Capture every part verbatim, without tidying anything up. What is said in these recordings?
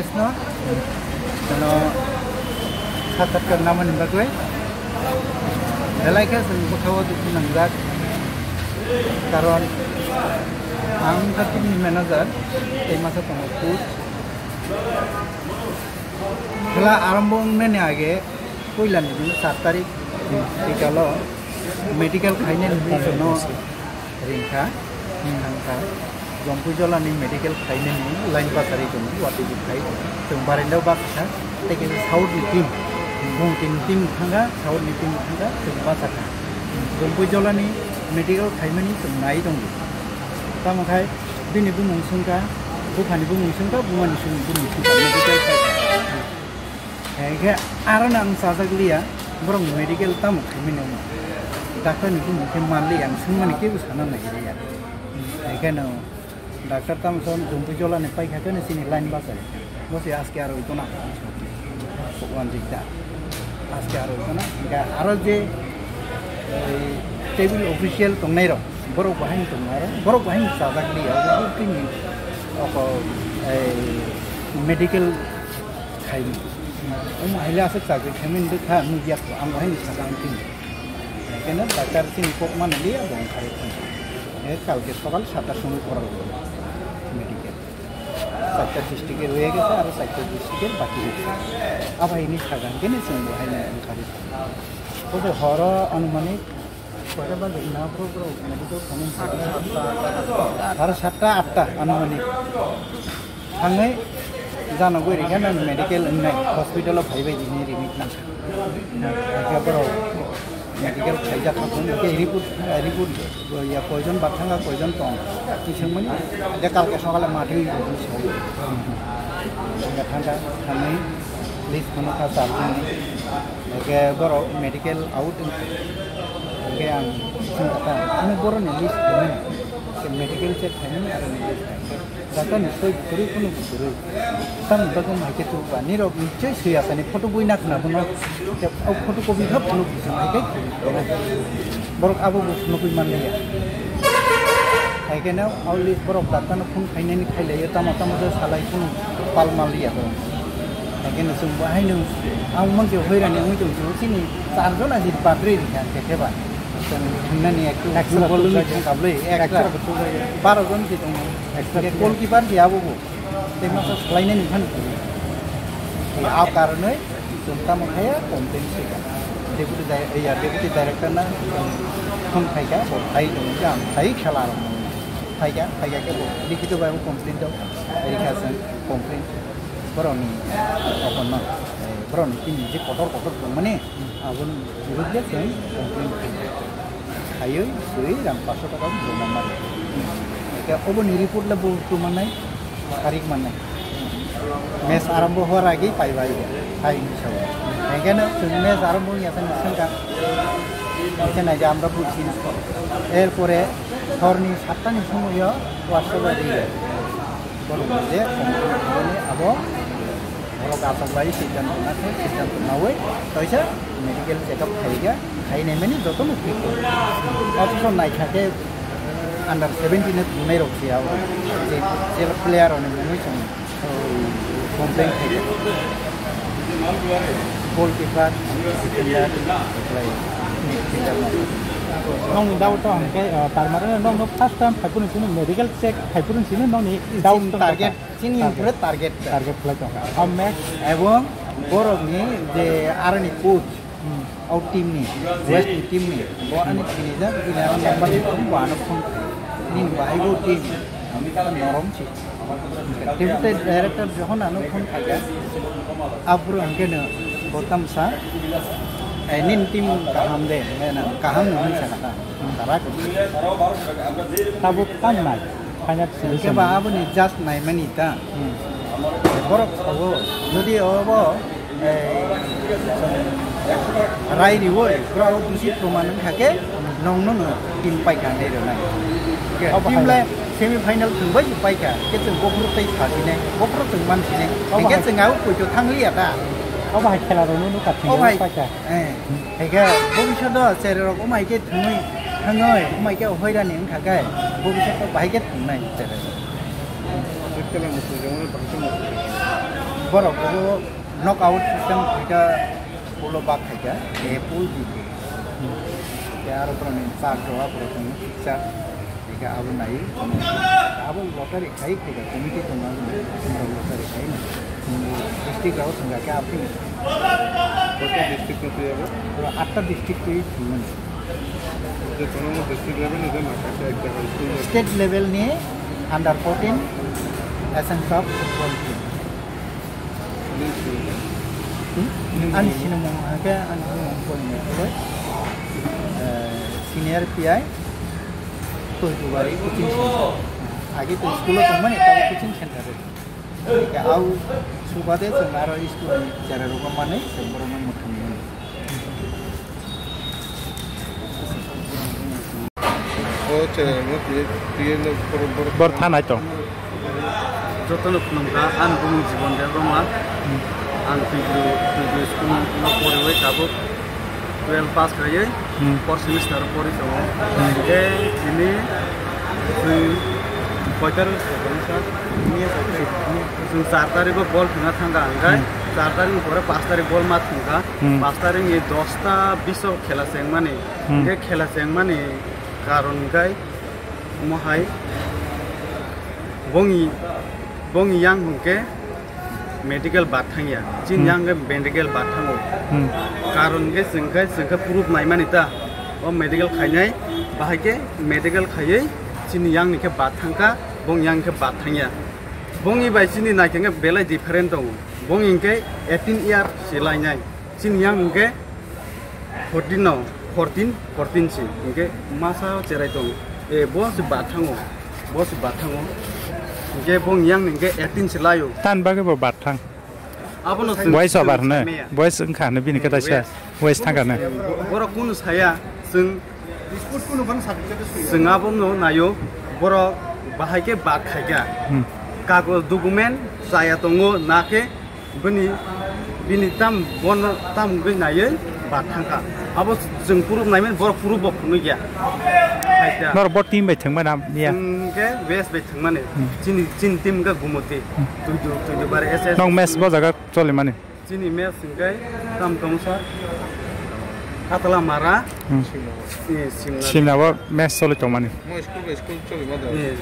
No, jono sakhatkar namani bagwi belai khe chwng bwkhao dukhu nangjak, karon ang wngkha team ni manager tei masa tongo coach. Khela arombo wngnani age puilani din sat tarik bikalo medical khainani hinwi jono ringkha, thangkha. Jompui Jolani medical khainani line bachari tongo, watwi bo khai tongo. Chwng barenda o bachakha, tei kisa south ni team, bung team, team thangkha, south ni team thangkha, chwng bachakha. Jompui Jolani medical khaimani chwng nai tongo. Tamo khai bini bumung swngkha, buphani bumung swngkha, bumani swng-, bumung swngkha, medical khaikha. Hingkhe aro no ang chajak liya, borok ni medical tamo khaimani omo. Doctor ni bumung khe manliya, ang swngmani kebo sana nai liya. Hingkhe no doctor tamo son Jompui Jolani paikha khe no chini line bachai. Bo se aske aro ito na. One week da. Aske aro ito na. Hingkhe aro je, ei, table official tongnai rok, borok bahai ni tongnai rok, borok bahai ni chajak liya, borok tini oko, ei, medical khaimani. Omo haile aswk chakri khaimani hwnkhe kha nukya kho, ang bo haino sakha ang tini. Keno doctor chini kok mano liya bo wngkha re thang. E kalke sokal satta somoi koral medical. Chatta district e rwya gese aro chatta district e baki rwya. Abo haini sakha hwnkhe ni chwng bo haino wngkha re. Obo horo anumanik koita baje na bro bro medical khaimani aro satta atta anumanik. Thangwi jana gwi rikha nang medical wngnai hospital o phaibai hinwi rimit nang. Hingkhe borok medical khaijak kha phone hingkhe report, report ya koijon bathanga koijon tong. Twi swngmani je kalke sokale mathwi rw sawi. Hingkhe thangkha thangwi list phano kha charjini. Hingkhe borok medical out wngkha. Hingkhe ang swngkha ta, ano borokni list phano medical check khaimani aro list khaimani. Jata ni soi kwrwi phano kwrwi. Tamni bagwi mai khe tubwa. Nirok nichoi sui asani photo bui nakhna phano. Tei o photo copy kha phano kisa mai khe kwrwi. Borok abo bo phunukwi manliya. Hai khe no o list borok doctor no phone khainani khailaio tamo tamo khe salai phano pal manliya borok. Hai khe no chwng bo haino ang mankhe hoirani wngwi tong chini charjon ajit badri rikha khe khe ba. Chwng thwngnani ektu Extra football wngwi kuchuk thangkha bwlwi, extra. Extra kuchuk jaya. Baro jon se tongo. Extra Hingkhe player. Goalkeeper se abo bo. Tei masa salainani phano tongo. A karonwi chwng tamo khaya complain se kha. Deputy di-, ya, deputy director na phone khaikha, bo phai tongo, ang phai khela rok. Phaikha, phaikha khe bo likhito bai bo complain rok rikha chwng complain. Borokni okonno, eh, borokni tini je kotor kotor tongmani, aboni biruddhe chwng complain khaikha. Khaiwi swi rang paanch sho taka joma mari. Hingkhe oboni report le bo twi mannai, sarik mannai. Match arombo hor age paibai hai hinwi sao. Hingkhe no chwng match arombo wngya thani swngkha. Hingkhe naikhe amra buji na. Erpore horni satta ni somoyo WhatsApp bai rio. Borok je complain khaimani abo borok achuk lai siddhanto na khe siddhanto naui kaisa medical check up khaikha, khai naimani jotono thik tongo. Othocho naikha khe under seventeen o thwngnairok se abo je, je player rokni mungwi chwng complain khaikha. Goalkeeper, defender, midfielder no. Nokni doubt to hwnkhe, uh, tar mane nokno first time phaiphuru chini medical check phaiphuru chini nokni doubt Chini to target, kha. Chini Target. Pura target. Target khlai tong. O match. Ebong borokni je aroni coach, Hmm. O team ni, West ni team ni, bo ani sinijak, bini ano number ni phone, bo ano phone khlai. Nini bahai bo team, norom si. Deputy director jokhon ano phone khaikha, aphuru hwnkhe no bo tamsa, eh, nini team kaham de, eh, na, kaham no hinwi sakha ta, tara kwrwi. Tabuk tam nai, final Hwnkhe solution. Ba aboni just naimani ta. Hmm. Borok sago, jodi obo, eh, rai riwi, borok dusi proman wngkha khe, nong nono team paikha hinwi rwnai. Obo Team hai. Le semi final thwngbai se paikha, khe chwng bokhorok tei sasinai, bokhorok chwng mansinai. Obo Hwnkhe hai. Chwng abo poito thangliya ta. Obo hai khela rwno nukha thwngwi Obo hai. Paikha. Eh, hwnkhe bobishoto cherai rok omai khe thwngwi, thangwi, omai khe hoirani wngkha khe, bobishoto bahai khe thwngnai cherai rok. Bwtwlangni pujamano tongthokma. Borok bo knockout system khaika, pulo bak khaika, A pool, B pool. Ke aro borok ni chart rok, borok ni picture, ke abo nai, abo lottery khai khaika, committee tong abo nai, lottery khai na. District rok thang kha, abo ni. Kota district ni twi abo? Borok atta district twi thwimani. State level ni under fourteen Essence of Football team. Ani sinamung hake, ani sinamung point ni, eh, senior P I, Toitubari coaching center. Age to school o tongmani, tabo coaching center. Au subade chwng aro school ni chera rok manwi chwng borokno mwthangwi mano. O chera rok twi, twi no borok, borok. Bor thanai tong. Jotono khulumkha, ani bumung Jibon Debbarma. Hmm. Ang Tuidu, Tuidu school no poriwi tabuk twelve pass khaiwi, hmm, fourth semester o pori tongo. Hmm. Hingke tini chwng koitar chwng char tarikh o bol thwngna thangkha, hingke, hmm, char tarikh ni pore pash tarikh bol ma thwngkha. Hmm. Pash tarikh ni dosta bish o khela chengmani, hmm, hingke khela chengmani karon hingke mohai bongni, bongni yang hingke medical bad thangya, chini, hmm, yang khe medical bad thango. Hmm. Karon khe chwng khe, chwng khe proof naimani ta, o medical khainai, bahai khe medical khaiwi chini yang ni khe bad thangkha, bong yang khe bad thangya. Bongni bai chini naikhe belai different tongo. Bong hinkhe eighteen year se lainai. Chini yang hinkhe fourteen no, fourteen, fourteen si. Hinkhe masa cherai tongo. E, bo se bad thango. Bo se bad thango. Hinkhe bong yang hinkhe eighteen se laio. Tan bagwi bo bad thang. Abono chwng, boys chwng over hwno? Saimaya. Boys wngkha hwno bini khe, hmm, taisa. Boys. Boys thangkha hwno? Borok kunu saya, chwng, chwng abono naio, borok bahai khe bad khaikha. Hmm. Kagoj document chaya tongo, na khe bini, bini tam, bono tam wngwi naiwi bad thangkha. Abo chwng proof naimani, borok proof bo phunukya. Khaikha. Norok bo team bai thwngmani ya? Chwng khe West bai thwngmani. Hmm. Chini, chini team wngkha Gumoti. Hmm. Tuidu, Tuidu bare S S. Nong match bo jaga cholimani? Chini match hingkai tam tongsa Atala Mara. Hmm. Eh, Simna. Simna bo match choli tongmani. Mo school bai school choli ma da. Eh,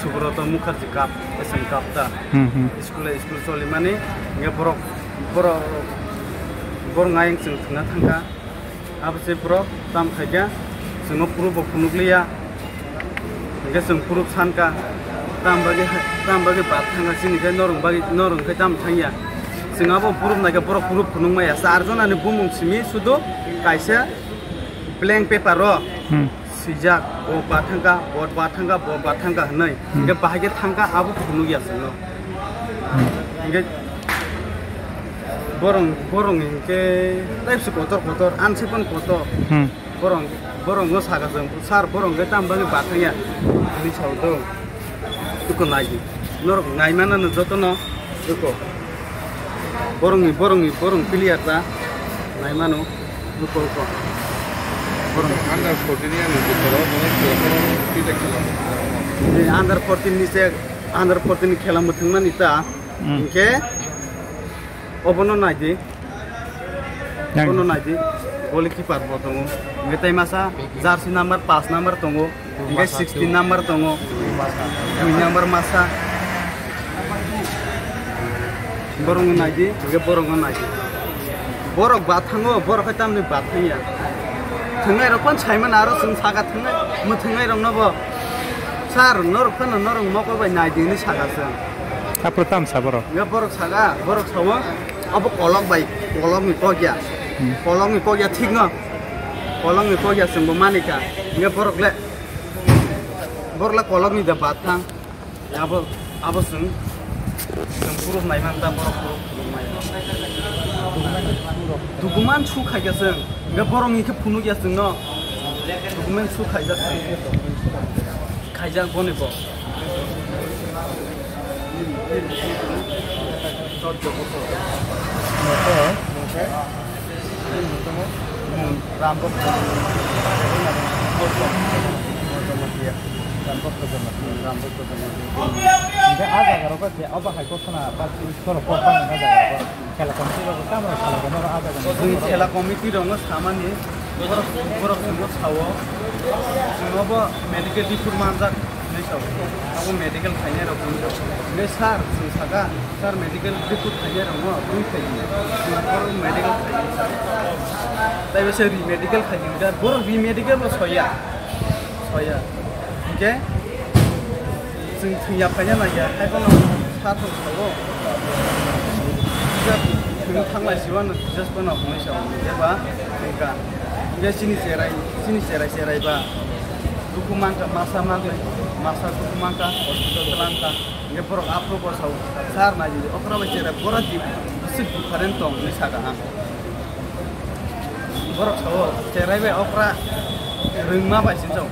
Subroto Mukherjee Cup, S M Cup da. Hmm, hmm. School bai school cholimani, nge borok, borok, borok ngai chwng thwngna thangkha. Abo se borok tam khaikha, chwngno proof bo phunukliya. Hingke chwng proof sankha, tam bagwi, tam bagwi bad thangkha, chini khe norong bagwi, norong khe tam thangya. Chwng abo proof naikha, borok proof phunukmaya. Char jonani bumung simi sudu kaisa blank paper o. Hmm. Swijak, bo bathangkha, bo bathangkha, bo bathangkha hwnwi. Hmm. Hingke bahai khe thangkha, abo phunukya chwngno. Hmm. Hingke borong, borong hingke taibse kotor kotor, ansi pon kotor. Hmm. Borong, borong no saka chwng, "Sir, borong khe tam bagwi bathangya?" Hwnwi sao do. Duko naidi. Norok naimanano jotono duko. Borongni, borongni, borong player ta naimano duko duko. Borong. Under fourteen ni ano duko ro, borok duko ro, twi ta khela. Ni under fourteen ni se, under fourteen ni khela muthungmani ta. Hmm. Hinkhe obono naidi. Yang. Bono naidi, goalkeeper bo tongo. Hingke tei masa jersey number paanch number tongo. Hingke sixteen number tongo. Dui number masa. Borok no naidi, hingke borok no naidi. Borok bad thango, borok hai tamni bad thangya. Thwngnai rok phan saimano aro chwng saka thwngnai, mwthwngnai rok no bo. Sir, norok phano norok mokol bai naidi hinwi saka chwng. Aphuru tam sa borok? Hingke borok saka, borok sao, abo kolok bai, kolokni kok ya. Hmm. Kolokni kok ya thik no. Kolokni kok ya chwngbo manika. Hingke borok le, borok le kolokni da bad thang. Abo, abo chwng, chwng proof nai man ta, borok proof phunuk nai. Document su khaikha chwng. Hingke borokni khe phunuk ya chwngno. Document su khaijak chwng. Khaijak boni bo. Ram bo. Ram Bhakta Janma, Ram Bhakta Janma. Hingke a jaga rogo je obo hai gotona ba chini sorok kok bangma jaga rogo. Khela committee rok tamo rok salai rok norok a jaga ni. Chwng khela committee rokno samani borok, borok chwngno sao, chwngnobo medical report manjak hinwi sao. Abo medical khainai rok hinwi sao. Hinwi sir, chwng saka, sir, medical report khainai rokno bui khaidi. Chwng borok medical khaidi sao. Taibo se re medical khaidi, borok re medical bo soya. Soya. Hingke chwng thwngya phaina nangya, haiphano sa thwng sago. Just thwng thanglai siwano, just bono hwnwi sao, jeba thwngkha. Hingke chini cherai, chini cherai cherai ba dukhu mankha, masa mangkha, masa dukhu mankha, hospital twlangkha. Hingke borok aphuru bo sao, sir naidi, okra bai cherai bora di, bisi different tong hwnwi sakha ang. Borok sao, cherai bai okra rwngma bai sini sao.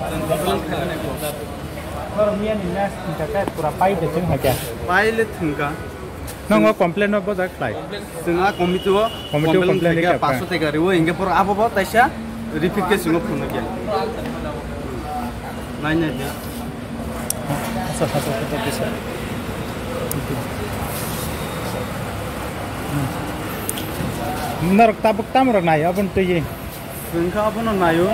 Rwng-, rwng-, rwng-, rwng-, rwng-, Borok miya ni match thwngkha khe pura pai de thwng hakya. Pai le thwngkha. Nang o complain no bojak khlai. Chwng a committee o Committee o complain complain khaikha, khaikha. Paso teka riwo, hingke borok abo bo taisa repeat khe chwng o phunukya. Nai nai de. Asa, asa, asa, asa. Hmm. Norok tabuk tamo rok nai, aboni twi. Chwng kha abono naio,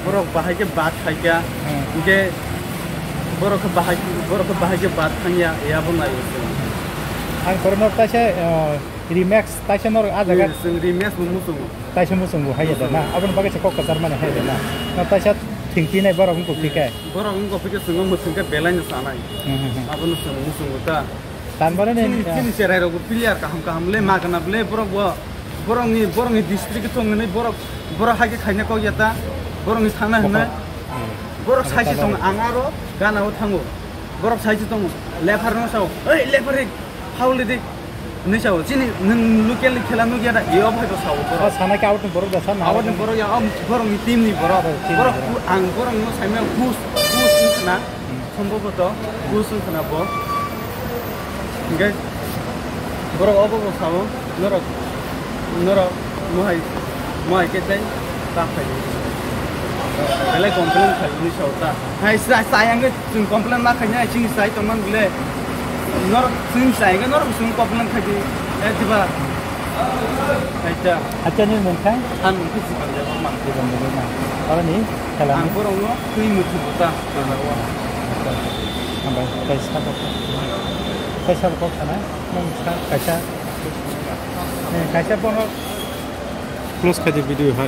borok bahai khe bad khaikha, hmm, hingke borok khe bahai, borok khe bahai khe bad thangya, e abo naio chwng. Ang borokno taisa, o, remix taisa norok a jaga. Chwng remix bo muchungo. Taisa muchungo hai da na, muchungo. Aboni bagwi se kok kwchar mani hai da na. Na taisa thwngpinai borok wngkha khe. Borok wngkha khe chwng muchung khe belai no sanai. Hmm, hmm, hmm. Abono chwng muchungo ta. Tanbare ni, chini, ah, chini cherai rok bo player kaham kaham le magna bole borok bo borok ni, borok ni district thong ni borok, borok hai khe khaina kok ya ta, borok ni thangna hwnna. Hmm. Borok sai se tong ang aro gana o thango. Borok sai se tong lephar no sao, "Oi lephar ri, foul ri di." Ni sao, chini nwng local ni khela nugya da, e o bhai ko sao borok. O sana khe out ni borok da sana. Out ni borok ya, o borok ni team ni borok. Borok team ni borok. Borok ku-, ang borok no saimya kus, kus na. Sombhoboto, buj wngkha na bo. Hingke borok obo bo sao, norok, norok mohai, mohai khe tei ta phai. Belai complain khai ni sao ta. Hai sa, sa yang ke chwng complain ma khai ni, chini sai tongman bile. Norok chwng sai ke norok chwng complain khai di. Eh, diba? Acha. Acha ni mung khai? Ang mung khai jibang de mang. Jibang de mang. Aro ni kala ni. Ang borok no twi muthu ta. Hambai, kaisa bo, kaisa bo kok sana, nang sa, kaisa, eh, kaisa bono. Close khai di video ha.